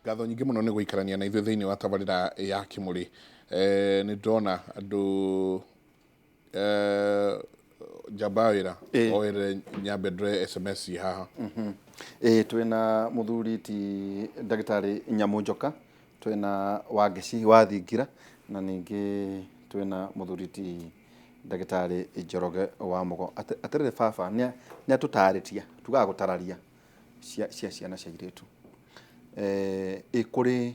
Ngatho nyingĩ mũno nĩ gũikarania na ithuĩ thĩinĩ wa tabarĩra ya Kĩmũrĩ. Nĩ ndĩrona andũ njamba ya wĩra oere nyambe ndore SMS ciĩ haha. Ĩĩ, twĩna mũthuri ti ndagĩtarĩ Nyamũ Njoka, twĩna Wangeci wa Thingira, na ningĩ twĩna mũthuri ti ndagĩtarĩ Njoroge wa Mũgo. Atĩrĩrĩ baba, nĩ atũtarĩria, tugaga gũtararia cia ciana cia airĩtu. Ĩ kũrĩ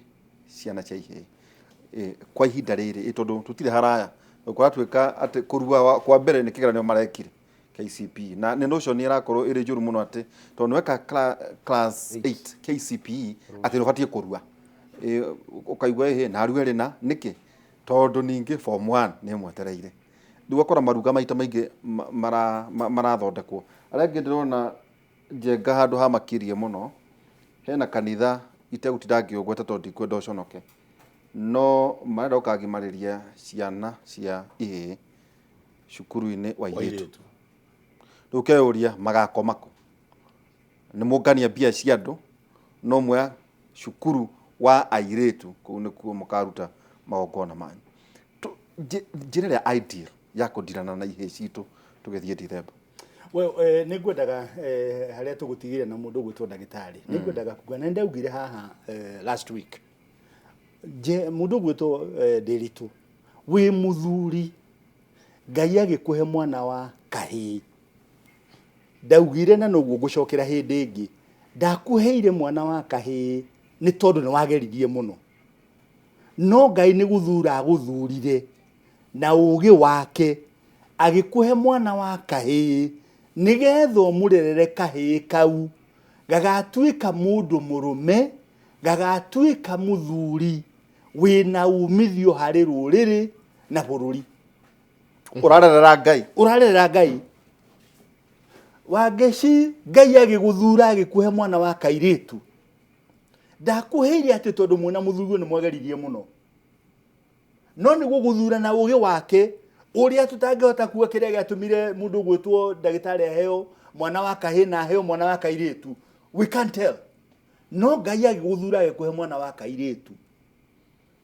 ciana cia ihĩĩ kwa ihinda rĩrĩ, ĩ tondũ tũtirĩ haraya, kũratuĩka atĩ kũrua kwa mbere nĩ kĩgeranio marekire KCPE, na nĩ notion ĩrakorwo ĩrĩ njũru mũno atĩ tondũ nĩweka class 8 KCPE atĩ nĩ ũbatiĩ kũrua. Ũkaigua ĩhĩ na arue rĩ na nĩkĩ? Tondũ ningĩ form 1 nĩ ĩmwetereire. Rĩu ũgakora maruga maita maingĩ marathondekwo. Arĩa angĩ ndĩrona Njenga handũ ha makĩria mũno, hena kanitha itegũtinda ngĩũgweta tondũ ndikwenda ũconoke, no marenda gũkagimarĩria ciana cia ihĩĩ cukuru-inĩ wa airĩtu. Rĩu ũkeyũria magakoma kũ? Nĩ mũngania mbia cia andũ, no muoya cukuru wa airĩtu kũu nĩkuo mũkaruta magongona manyu. Njĩra ĩrĩa ideal ya kũndirana na ihĩĩ citũ tũgĩthiĩ Dithemba. Well, nĩ ngwendaga harĩa tũgũtigire na mũndũ ũgwĩtwo ndagĩtarĩ, nĩ ngwendaga kuga na nĩndaugire haha last week nje mũndũ ũgwĩtwo Ndĩritũ, wĩ mũthuri, Ngai agĩkũhe mwana wa kahĩĩ, ndaugire na noguo ngũcokera hĩndĩ ĩngĩ, ndakũheire mwana wa kahĩĩ nĩ tondũ nĩ wageririe mũno, no Ngai nĩ gũthura agũthurire na ũgĩ wake agĩkũhe mwana wa kahĩĩ nĩgetha ũmũrerere kahĩĩ kau gagatuĩka mũndũ mũrũme, gagatuĩka mũthuri wĩna umithio harĩ rũrĩrĩ na bũrũri. Ũrarerera Ngai. Ũrarerera Ngai. Wangeci, Ngai agĩgũthura agĩkũhe mwana wa kairĩtu. Ndakũheire atĩ tondũ mwĩna mũthuri nĩ mwageririe mũno. No nĩ gũgũthura na ũgĩ wake ũrĩa tũtangĩhota kuga kĩrĩa gĩatũmire mũndũ ũgwĩtwo ndagĩtarĩ aheo mwana wa kahĩĩ na aheo mwana wa kairĩtu. We can't tell. No Ngai agĩgũthura agĩkũhe mwana wa kairĩtu.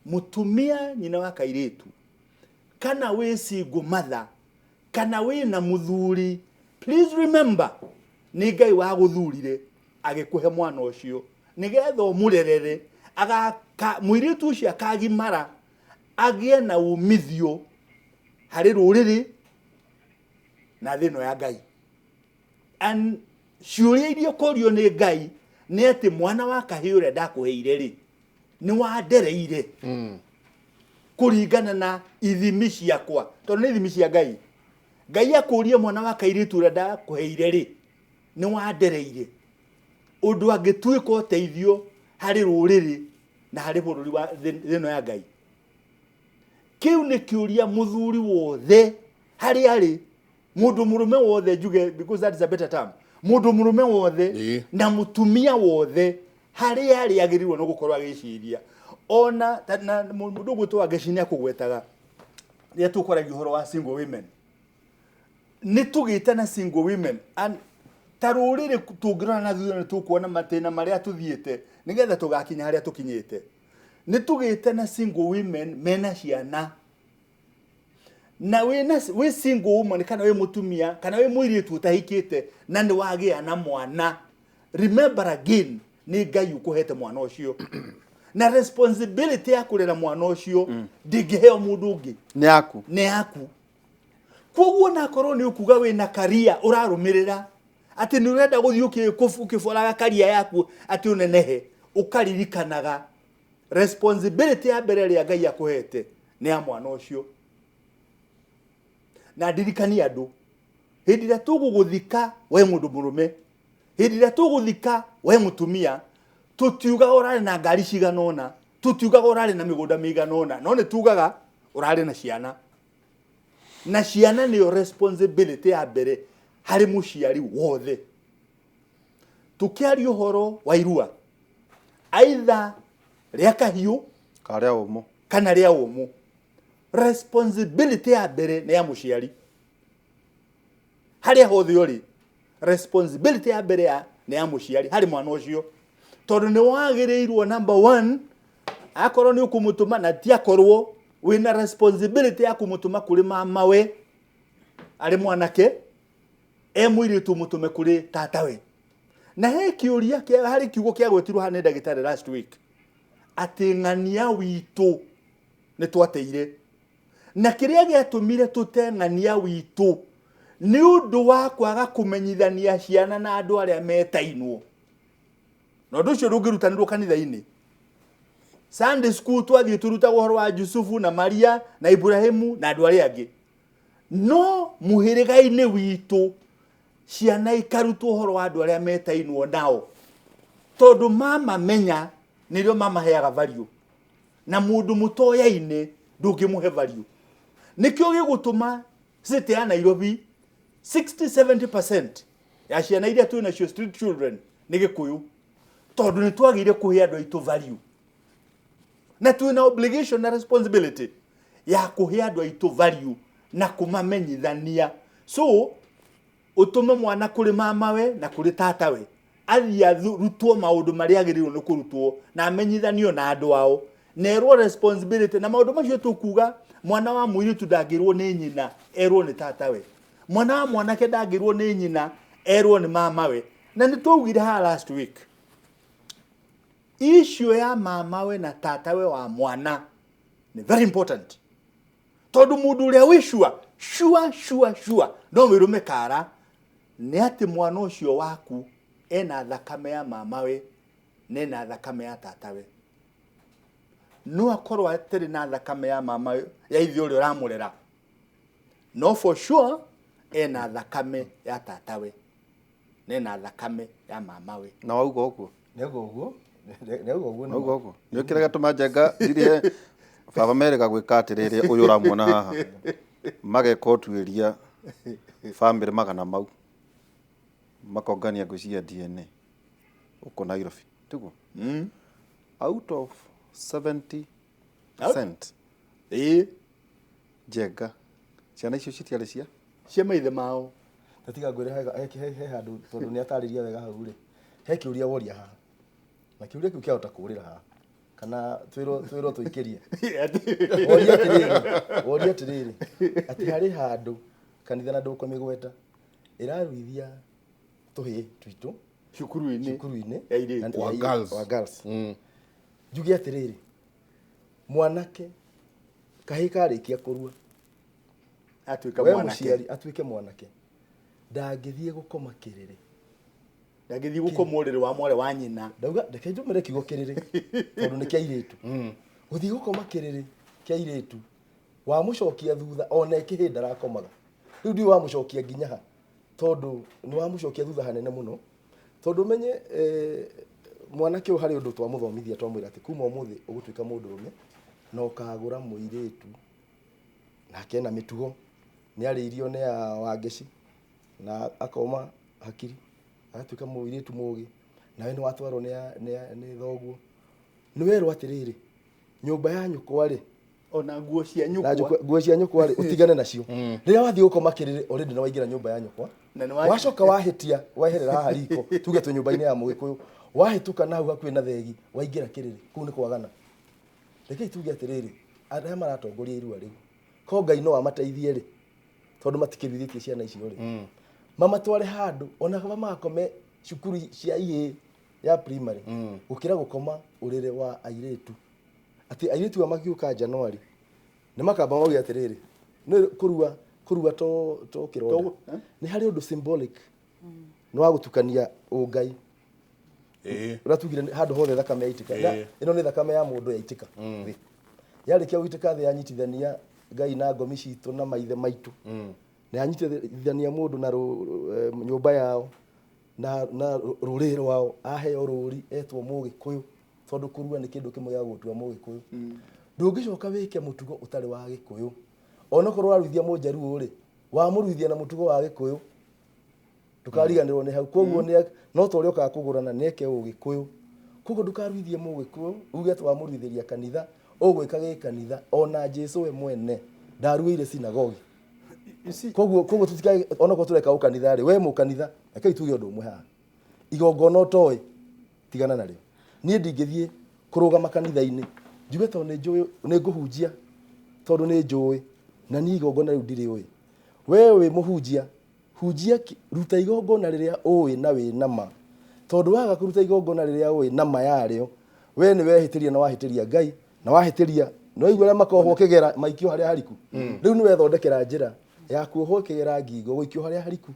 Mũtumia nyina wa kairĩtu, kana wĩ single mother, kana wĩ na mũthuri, please remember nĩ Ngai wagũthurire agĩkũhe mwana ũcio nĩgetha ũmũrerere, mũirĩtu ũcio akagimara agĩe na umithio harĩ rũrĩrĩ na thĩ ĩno ya Ngai. And ciũria iria ũkorio nĩ Ngai nĩ atĩ mwana wa kahĩĩ ũrĩa ndakũheire rĩ, nĩ wandereire kũringana na ithimi ciakwa, tondũ nĩ ithimi cia Ngai. Ngai akũrie mwana wa kairĩtu ũrĩa ndakũheire rĩ, nĩ wandereire ũndũ angĩtuĩka ũteithio harĩ rũrĩrĩ na harĩ bũrũri wa thĩ ĩno ya Ngai. Kĩu nĩ kĩũria mũthuri wothe harĩa arĩ, mũndũ mũrũme wothe njuge, because that is a better term, mũndũ mũrũme wothe na mũtumia wothe harĩa arĩ agĩrĩirwo nĩ gũkorwo agĩciria. Ona na mũndũ ũgwĩtwo Wangeci nĩ akũgwetaga rĩrĩa tũkwaragia ũhoro wa single women. Nĩ tũgĩte na single women and ta rũrĩrĩ tũngĩrora na thutha nĩ tũkuona matĩna marĩa tũthiĩte nĩgetha tũgakinya harĩa tũkinyĩte. Nĩ tũgĩte na single women mena ciana, na wĩ single woman kana wĩ mũtumia kana wĩ mũirĩtu ũtahikĩte na nĩ wagĩa na mwana, remember again nĩ Ngai ũkũhete mwana ũcio, na responsibility ya kũrera mwana ũcio ndĩngĩheo mũndũ ũngĩ, nĩ yaku, nĩ yaku. Koguo nakorwo nĩ ũkuga wĩna karia ũrarũmĩrĩra atĩ nĩ ũrenda gũthiĩ ũkĩboraga karia yaku atĩ ũnenehe, ũkaririkanaga responsibility ya mbere ĩrĩa Ngai akũhete nĩ ya mwana ũcio. Na ndirikanie andũ, hĩndĩ ĩrĩa tũgũgũthika we mũndũ mũrũme, hĩndĩ ĩrĩa tũgũthika we mũtumia, tũtiugaga ũrarĩ na ngari cigana ũna, tũtiugaga ũrarĩ na mĩgũnda mĩigana ũna, no nĩ tugaga ũrarĩ na ciana. Na ciana nĩyo responsibility ya mbere harĩ mũciari wothe. Tũkĩaria ũhoro wa irua, aitha rĩa kahiũ kana rĩa ũmũ, kana rĩa ũmũ, responsibility ya mbere nĩ ya mũciari. Harĩa hothe ũrĩ, responsibility ya mbere nĩ ya mũciari harĩ mwana ũcio. Tondũ nĩ wagĩrĩirwo number one, akorwo nĩ ũkũmũtũma na ti akorwo wĩna responsibility ya kũmũtũma kũrĩ mamawe arĩ mwanake, e mũirĩtu ũmũtũme kũrĩ tatawe. Na he kĩũria kĩa harĩ kiugo kĩagwetirwo haha nĩ ndagĩtarĩ last week atĩ ng'ania witũ nĩ twateire, na kĩrĩa gĩatũmire tũte ng'ania witũ nĩ ũndũ wa kwaga kũmenyithania ciana na andũ arĩa metainwo. Na ũndũ ũcio ndũngĩrutanĩrwo kanitha-inĩ. Sunday school twathiĩ tũrutagwo ũhoro wa Jusufu na Maria na Ibrahimu na andũ arĩa angĩ, no mũhĩrĩga-inĩ witũ ciana ikarutwo ũhoro wa andũ arĩa metainwo nao, tondũ mamamenya nĩrĩo mamaheaga value, na mũndũ mũtoyaine ndũngĩmũhe value. Nĩkĩo gĩgũtũma city ya Nairobi 60-70% ya ciana iria twĩ nacio street children nĩ Gĩkũyũ, tondũ nĩ twagĩire kũhe andũ aitũ value, na twĩna obligation na responsibility ya kũhe andũ aitũ value na kũmamenyithania. So ũtũme mwana kũrĩ mamawe na kũrĩ tatawe, athiĩ arutwo maũndũ marĩa agĩrĩirwo nĩ kũrutwo na amenyithanio na andũ ao na erwo responsibility na maũndũ macio. Tũkuga mwana wa mũirĩtu ndangĩrwo nĩ nyina, erwo nĩ tatawe; mwana wa mwanake ndangĩrwo nĩ nyina, erwo nĩ mamawe. Na nĩ twaugire haha last week, issue ya mamawe na tatawe wa mwana nĩ very important, tondũ mũndũ ũrĩa wĩ sure sure sure sure no wĩrũme kara nĩ atĩ mwana ũcio waku ena thakame ya mamawe na ena thakame ya tatawe. No akorwo atarĩ na thakame ya mama ya ithe ũrĩa ũramũrera, no for sure ena thakame ya tatawe na ena thakame ya mamawe. Na wauga ũguo. Nĩauga ũguo, nĩauga ũguo. Wauga ũguo nĩ kĩrĩa gĩatũma Njenga ndirĩhe baba. Merĩga gwĩka atĩrĩrĩ, ũyũ ũramuona haha, mageka ũtuĩria bamĩrĩ magana mau, makongania ngũcia DNA ũkũ Nairobi, tiguo? Out of 70%, Njenga, ciana icio citiarĩ cia cia maithe mao. Na tiga ngwĩre, he handũ, tondũ nĩ atarĩria wega hau rĩ, he kĩũria woria haha, na kĩũria kĩu kĩahota kũũrĩra haha kana twĩrwo tũikĩrie. Woria atĩrĩrĩ atĩ harĩ handũ kanitha, na ndũkũmĩgweta, ĩraruithia tũhĩĩ twitũ cukuru-inĩ cukuru-inĩ ya airĩtu. Wa girls. Wa girls. Njuge atĩrĩrĩ, mwanake kahĩĩ karĩkia kũrua, atuĩka we mwanake, mũciari, atuĩke mwanake, ndangĩthiĩ gũkoma kĩrĩrĩ. Ndangĩthiĩ gũkoma ũrĩrĩ wa mwarĩ wa nyina. Ndauga reke njũmĩre kiugo kĩrĩrĩ tondũ nĩ kĩa airĩtu. Gũthiĩ gũkoma kĩrĩrĩ kĩa airĩtu, wamũcokia thutha, ona ĩkĩhĩ ndarakomaga rĩu. Ndiũ wamũcokia nginya ha, tondũ nĩ wamũcokia thutha hanene mũno, tondũ ũmenye mwanake ũyũ harĩ ũndũ twamũthomithia, twamwĩra atĩ kuma ũmũthĩ ũgũtuĩka mũndũrũme na ũkagũra mũirĩtu nake ena mĩtugo, nĩ arĩirio nĩ ya Wangeci na akoma hakiri, agatuĩka mũirĩtu mũgĩ, nawe nĩ watwarwo nĩ thoguo, nĩ werwo atĩrĩrĩ, nyũmba ya nyũkwa rĩ, ona nguo cia na nyũkwa, nguo cia nyũkwa rĩ, ũtigane nacio. Rĩrĩa wathiĩ gũkoma kĩrĩrĩ, already nĩ waingĩra nyũmba ya nyũkwa. Na nĩ wacoka wahĩtia, weherera haha riko, tuge twĩ nyũmba-inĩ ya mũgĩkũyũ, wahĩtũka na hau hakuhĩ na thegi, waingĩra kĩrĩrĩ, kũu nĩ kwagana. Rekei tuge atĩrĩrĩ, arĩa maratongoria irua rĩu, ko Ngai no amateithie rĩ, tondũ matikĩruithĩtie ciana icio rĩ, mamatware handũ ona kaba magakome cukuru cia ihĩĩ ya primary gũkĩra gũkoma ũrĩrĩ wa airĩtu, atĩ airĩtu aya magiũka January nĩ makamba mauge atĩrĩrĩ, nĩ kũrua kũrua to kĩronda. Eh? Nĩ harĩ ũndũ symbolic, nĩ wa gũtukania ũngai ũrĩa tugire handũ hothe thakame yaitĩka. Ĩno nĩ thakame ya mũndũ yaitĩka thĩ, yarĩkia gũitĩka thĩ, yanyitithania Ngai na ngomi citũ na maithe maitũ, na yanyitithania mũndũ na nyũmba yao na rũrĩrĩ rwao, aheo rũri etwo mũgĩkũyũ, tondũ kũrua nĩ kĩndũ kĩmwe gĩa gũtua mũgĩkũyũ. Ndũngĩcoka wĩke mũtugo ũtarĩ wa gĩkũyũ. Onokorwo ũraruithia mũnjaruo rĩ, wamũruithia na mũtugo wa gĩkũyũ, ndũkariganĩrwo nĩ hau. Koguo no ta ũrĩa ũkaga kũgũrana nĩ eke ũgĩkũyũ. Koguo ndũkaruithie mũgĩkũyũ uge atĩ wamũruithĩria kanitha, ũgwĩka gĩkanitha. Ona Jesu we mwene ndaruĩire sinagogi. You see, Koguo tũtikae, onokorwo tũreka ũkanitha rĩ, we mũkanitha, rekei tuge ũndũ ũmwe haha, igongona ũtoĩ, tigana narĩo. Niĩ ndingĩthiĩ kũrũgama kanitha-inĩ njuge tondũ nĩ njũĩ nĩ ngũhunjia tondũ nĩ njũĩ na niĩ igongona rĩu ndirĩũĩ. We wĩ mũhunjia, hunjia ruta igongona rĩrĩa ũĩ na wĩ nama, tondũ waga kũruta igongona rĩrĩa ũĩ nama yarĩo, we nĩ wehĩtĩria na wahĩtĩria Ngai na wahĩtĩria no igua arĩa makohwo kĩgera maikio harĩa hariku. Rĩu nĩ wethondekera njĩra ya kuohwo kĩgera ngingo gũikio harĩa hariku,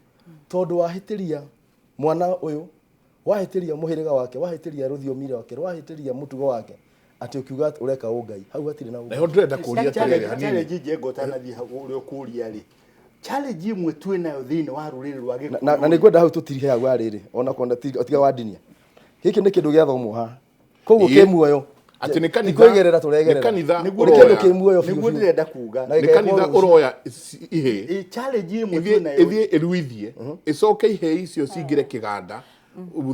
tondũ wahĩtĩria mwana ũyũ, wahĩtĩria mũhĩrĩga wake, wahĩtĩria rũthiomi rwake, wahĩtĩria mũtugo wake, atĩ ũkiuga ũreka ũngai, hau hatirĩ na ũngai. Naho ndĩrenda kũria atĩrĩrĩ hanini. Challenge njenga ũtanathiĩ hau ũrĩa ũkũria rĩ, challenge ĩmwe twĩ nayo thĩinĩ wa rũrĩrĩ rwa Gĩkũyũ. Na nĩ ngwenda hau tũtirihe hau harĩrĩ ona kwenda tiga wa ndinia. Gĩkĩ nĩ kĩndũ gĩathomwo haha, koguo kĩ muoyo. Atĩ nĩ kanitha, kwĩgerera tũregerera. Nĩ kanitha Nĩ kĩndũ kĩ muoyo biũ nĩguo biũ. ndĩrenda kuga. Na Nĩ kanitha ũroya ihĩĩ. Ĩ, challenge ĩmwe twĩ nayo Ĩthiĩ ĩruithie, ĩcoke ihĩĩ icio cingĩre kĩganda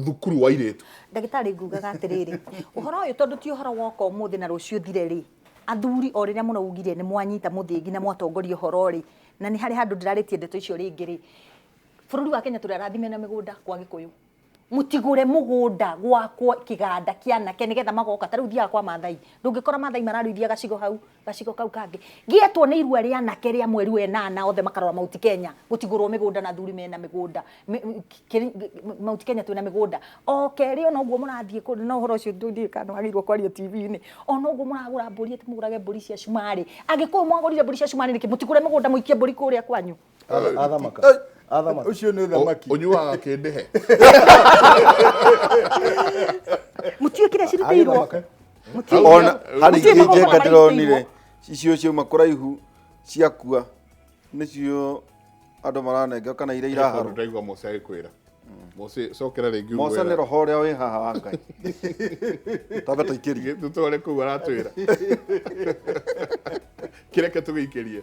thukuru wa airĩtu. Ndagĩtarĩ, ngugaga atĩrĩrĩ, ũhoro ũyũ tondũ ti ũhoro woka ũmũthĩ na rũciũ thire rĩ, athuri o rĩrĩa mũraugire nĩ mwanyita mũthĩgi na mwatongoria ũhoro rĩ, na nĩ harĩ handũ ndĩrarĩtie ndeto icio rĩngĩ rĩ, bũrũri wa Kenya tũrĩ arathime na mĩgũnda kwa Gĩkũyũ. Mũtigũre mũgũnda gwakwo kĩganda kĩa anake nĩgetha magoka. Ta rĩu thiaga kwa Maathai, ndũngĩkora Maathai mararuithia gacigo hau, gacigo kau kangĩ. Gĩetwo nĩ irua rĩa anake rĩa mweri wa ĩnana, othe makarora Mount Kenya, gũtigũrwo mĩgũnda na athuri mena mĩgũnda. Mount Kenya twĩna mĩgũnda. O kerĩ ona ũguo mũrathiĩ kũndũ, na ũhoro ũcio ndiũĩ kana wagĩrĩirwo kwario TV-inĩ. Ona ũguo mũragũra mbũri, atĩ mũgũrage mbũri cia cumarĩ. Agĩkũyũ mwagũrire mbũri cia cumarĩ nĩkĩ? Mũtigũre mũgũnda mũikie mbũri kũrĩa kwanyu. Athamaka. Athamaka. Ũcio nĩ ũthamaki. Ũnyuaga kĩndĩhe. Mũtiũĩ kĩrĩa cirutĩirwo. Ona harĩ ingĩ njenga ndĩronire icio ciauma kũraihu ciakua nĩcio andũ maranengwo kana iria iraharwo. Ndaigua Mose agĩkwĩra. Mose cokera rĩngĩ Mose nĩ roho ũrĩa wĩ haha wa Ngai. Tambe tũikĩrie. Tũtware kũu aratwĩra. Kĩreke tũgĩikĩrie.